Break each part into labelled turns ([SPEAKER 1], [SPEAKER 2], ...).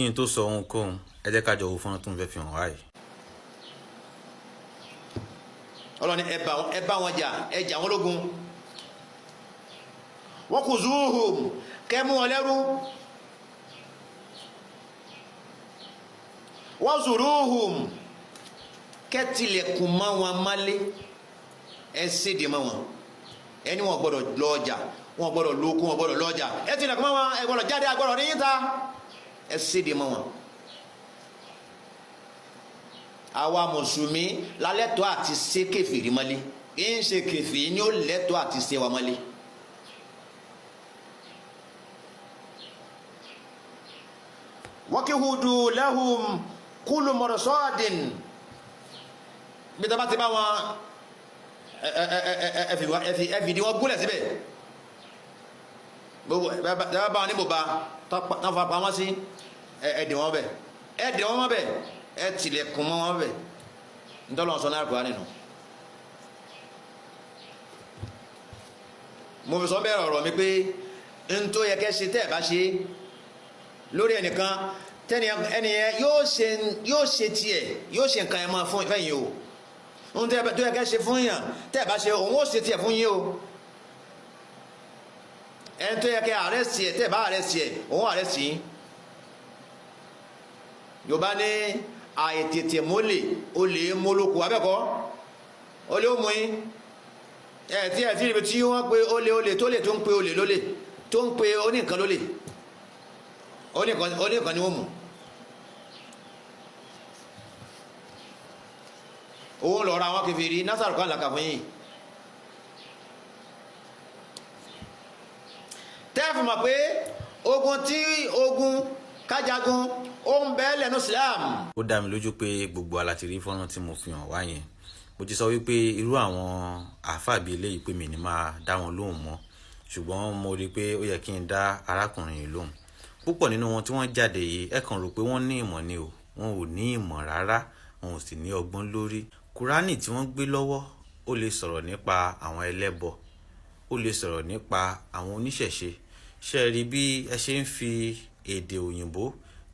[SPEAKER 1] Kí n tó sọ ohunkóhun, ẹ jẹ́ ká jọ wo fọ́nrán tó ń fẹ́ fi hàn wá yìí.
[SPEAKER 2] Ọlọ́ni ẹ bá wọn jà, ẹ jà wọn lógun. Wọ́n kò zuhùm kẹ́ mú wọn lẹ́rú. Wọ́n zuruhùm kẹ́ tilẹ̀kùn mọ́ wọn mọ́lé, ẹ séde mọ́ wọn. Ẹni wọn gbọ́dọ̀ lọ ọjà, wọn gbọ́dọ̀ lóko, wọn gbọ́dọ̀ lọ ọjà. Ẹ tilẹ̀kùn mọ́ wọn, ẹ gbọ́dọ̀ jáde, ẹ gbọ́dọ̀ níyìn ta, ẹ séde mọ́ wọn. Àwa mùsùlùmí lálẹ́tọ̀ọ́ àti ṣe kèfèrí mọ́lé, kì í ṣe kèfèrí ni ó lẹ́tọ̀ọ́ àti ṣe wa mọ́lé. Wakihudu lahum kulu mọ̀rọ̀sọ́ọ̀dìn bí tá bá ti bá wọn ẹ fìdí wọn gúnlẹ̀ síbẹ̀, gbogbo ẹ bá wọn níbo bá tán fa pamọ́ sí, ẹ dè wọ́n bẹ̀, ẹ dè wọ́n bẹ̀, ẹ tilẹ̀kùn mọ́ wọn bẹ̀. Ntọ́lọ́ sọ náà kúrò nínú. Mo fi sọ bẹ́ẹ̀ ọ̀rọ̀ mi pé ntó yẹ kẹ́ ṣe tẹ́ ẹ bá ṣe lórí ẹnìkan, tẹ́ni ẹnìyẹn yóò ṣe tiẹ̀, yóò ṣe nǹkan ẹ̀ máa fún ìfẹ́ yìí o. Ohun tó yẹ kẹ́ ṣe fún yàn tẹ́ ẹ bá ṣe, òun ó ṣe tiẹ̀ fún yín o. Ẹni tó yẹ kẹ́ àrẹ́sì ẹ̀, tẹ́ ẹ bá àrẹ́sì ẹ̀, òun àrẹ́sì yín. Yorùbá ní àìtètè mólè olè mólókù abẹ́kọ́ olè ó mú yín. Ẹ tí ẹ tí ibi tí wọ́n pe olè olè tó lè tó ń pe olè lólè tó ń pe oníkan lólè, oníkan ni wọ́n mú. Òun lọ ra àwọn kèfèrí násàrò kan làkà fún yín. Tẹ́ẹ̀fù mọ̀ pé ogun tí ogun kájagun ó ń bẹ lẹ́nu Islam.
[SPEAKER 1] Ó dá mi lójú pé gbogbo wa la ti rí fọ́nrán tí mo fi hàn wá yẹn. Mo ti sọ wípé irú àwọn àáfàá bíi eléyìí pé mi ní máa dá wọn lóhùn mọ́, ṣùgbọ́n mo rí i pé ó yẹ kí n dá arákùnrin yìí lóhùn. Púpọ̀ nínú wọn tí wọ́n jáde yìí, ẹ kàn rò pé wọ́n ní ìmọ̀ ni o, wọn ò ní ìmọ̀ rárá, wọn ò sì ní ọgbọ́n lórí. Kúránì tí wọ́n gbé lọ́wọ́ ó lè sọ̀rọ̀ nípa àwọn ẹlẹ́bọ, ó lè sọ̀rọ̀ nípa àwọn oníṣẹ̀ṣe. Ṣé ẹ rí bí ẹ ṣe ń fi èdè òyìnbó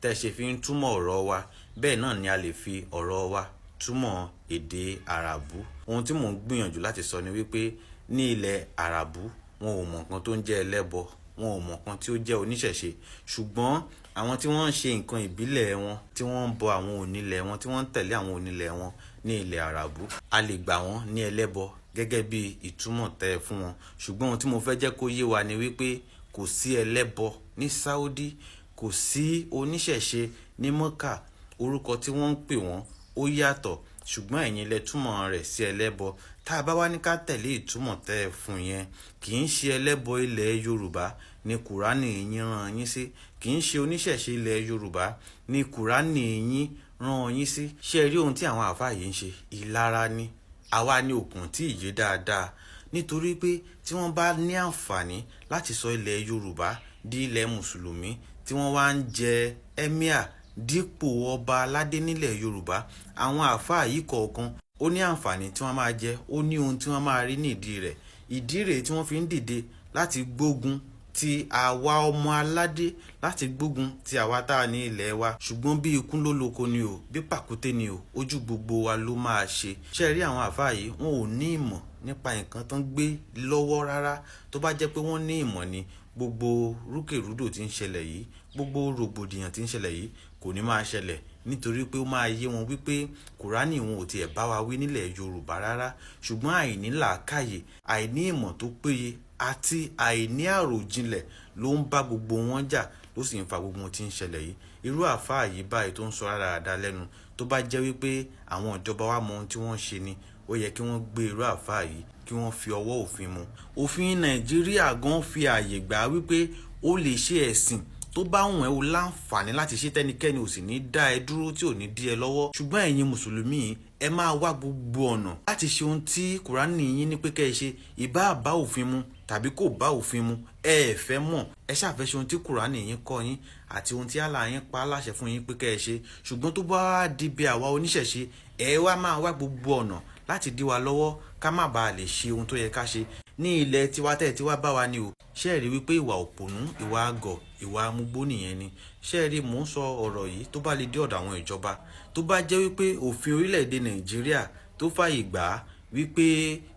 [SPEAKER 1] tẹ́ ṣe fi ń túmọ̀ ọ̀rọ̀ wa, bẹ́ẹ̀ náà ni a lè fi ọ̀rọ̀ wa túmọ̀ èdè àràbù. Ohun tí mò ń gbìyànjú láti sọ ni wípé ní ilẹ̀ àràbù wọn ò mọ̀ nǹkan tó ń jẹ́ ẹlẹ́bọ, wọn ò mọ̀ nǹkan tí ó jẹ́ oníṣẹ̀ṣe. Ṣùgbọ́n àwọn tí wọ́n ń ṣe nǹkan ìbílẹ̀ wọn, tí wọ́n ń bọ àwọn onílẹ̀ wọn, tí wọ́n ń tẹ̀lé àwọn onílẹ̀ wọn ní ilẹ̀ àràbù, a lè gbà wọ́n ní ẹlẹ́bọ gẹ́gẹ́ bí ìtumọ̀ tẹ́ ẹ fún wọn. Ṣùgbọ́n ohun tí mo fẹ́ jẹ́ kó yé wa ni wípé kò sí ẹlẹ́bọ ní Saudi, kò sí oníṣẹ̀ṣe ní Mọ́kà. Orúkọ tí wọ́n ń pè wọ́n ó yàtọ̀, ṣùgbọ́n ẹ̀yin lẹ túmọ̀ rẹ̀ sí ẹlẹ́bọ. Tá a bá wá ní ká tẹ̀lé ìtumọ̀ tẹ́ ẹ fún yẹn, kì í ṣe ẹlẹ́bọ ilẹ̀ Yorùbá ni Kùránì yín rán yín sí, kì í ṣe oníṣẹ̀ṣe ilẹ̀ Yorùbá ni Kùránì yín rán yín sí. Ṣé ẹ rí ohun tí àwọn àáfàá yìí ń ṣe? Ìlara ni. Àwa ni òkun tí ì yé dáadáa, nítorí pé tí wọ́n bá ní àǹfààní láti sọ ilẹ̀ Yorùbá di ilẹ̀ mùsùlùmí tí wọ́n wá ń jẹ ẹ́míà dípò ọba aládé nílẹ̀ Yorùbá, àwọn àáfàá yìí kọ̀ọ̀kan ó ní àǹfààní tí wọ́n máa jẹ, ó ní ohun tí wọ́n máa rí nídìí rẹ̀. Ìdí rèé tí wọ́n fi ń dìde láti gbógun ti àwa ọmọ aládé, láti gbógun ti àwa tá a ní ilẹ̀ wa. Ṣùgbọ́n bí ikún ló lóko ni o, bí pàkúté ni o, ojú gbogbo wa ló máa ṣe. Ṣé ẹ rí àwọn àáfàá yìí, wọn ò ní ìmọ̀ nípa nǹkan tó ń gbé lọ́wọ́ rárá. Tó bá jẹ́ pé wọ́n ní ìmọ̀ ni, gbogbo rúkèrúdò tí ń ṣẹlẹ̀ yìí, gbogbo rògbòdìyàn tí ń ṣẹlẹ̀ yìí kò ní máa ṣẹlẹ̀, nítorí pé ó máa yé wọn wípé Kùránì wọn ò tiẹ̀ bá wa wí nílẹ̀ Yorùbá rárá. Ṣùgbọ́n àìní làákàyè, àìní ìmọ̀ tó péye àti àìní àròjinlẹ̀ ló ń bá gbogbo wọn jà, ló sì ń fa gbogbo ohun tí ń ṣẹlẹ̀ yìí. Irú àáfàá yìí báyìí tó ń sọ rádaràda lẹ́nu, tó bá jẹ́ wípé àwọn ìjọba wa mọ ohun tí wọ́n ń ṣe ni, ó yẹ kí wọ́n gbé irú àáfàá yìí kí wọ́n fi ọwọ́ òfin mú. Òfin Nàìjíríà gan fi ààyè gbà wípé ó lè ṣe ẹ̀sìn tó bá wùn ẹ́, o láǹfààní láti ṣe, tẹ́nikẹ́ni ò sì ní dá ẹ dúró tí ò ní dí ẹ lọ́wọ́. Ṣùgbọ́n ẹ̀yin mùsùlùmí, ẹ máa wá gbogbo ọ̀nà láti ṣe ohun tí Kùránì yín ní pé kẹ́ ẹ ṣe, ìbá bá òfin mu tàbí kò bá òfin mu, ẹ ẹ̀ fẹ́ mọ̀, ẹ ṣàfẹ́ ṣe ohun tí Kùránì yín kọ́ yín àti ohun tí Allah yín pa láṣẹ fún yín pé kẹ́ ẹ ṣe. Ṣùgbọ́n tó bá wá di bí àwa oníṣẹ̀ṣe, ẹ wá máa wá gbogbo ọ̀nà láti dí wa lọ́wọ́ ká má bàa lè ṣe ohun tó yẹ ká ṣe. Ní ilẹ̀ tiwa tẹ́ ẹ ti wá bá wa ni o. Ṣé ẹ rí wípé ìwà òpònú, ìwà àgọ̀, ìwà amúgbó nìyẹn ni? Ṣé ẹ rí, mò ń sọ ọ̀rọ̀ yìí, tó bá lè dé ọ̀dọ̀ àwọn ìjọba, tó bá jẹ́ wípé òfin orílẹ̀-èdè Nàìjíríà tó fàyè gbà á wípé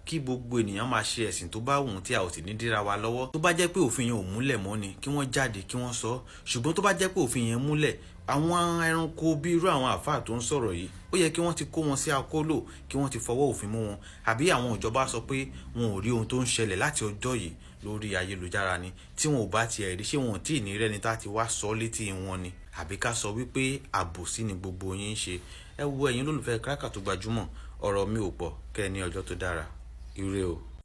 [SPEAKER 1] kí gbogbo ènìyàn máa ṣe ẹ̀sìn tó bá wù ú tí a ò sì ní díra wa lọ́wọ́, tó bá jẹ́ pé òfin yẹn ò múlẹ̀ mọ́ ni, kí wọ́n jáde kí wọ́n sọ. Ṣùgbọ́n tó bá jẹ́ pé òfin yẹn múlẹ̀, àwọn ẹranko bí irú àwọn àáfàá tó ń sọ̀rọ̀ yìí, ó yẹ kí wọ́n ti kó wọn sí akólò, kí wọ́n ti fọwọ́ òfin mú wọn. Àbí àwọn ìjọba sọ pé wọn ò rí ohun tó ń ṣẹlẹ̀ láti ọjọ́ yìí lórí ayélujára ni? Tí wọn ò bá tiẹ̀ rí, ṣé wọn ò tí ì ní rẹ́ni tá ti wá sọ létí wọn ni? Àbí ká sọ wípé àbòsí ni gbogbo yín ń ṣe? Ẹ wo, ẹ̀yin olólùfẹ́ Cracker tó gbajúmọ̀, ọ̀rọ̀ mi ò pọ̀. Kẹ́ ẹ ní ọjọ́ tó dára. Ire o.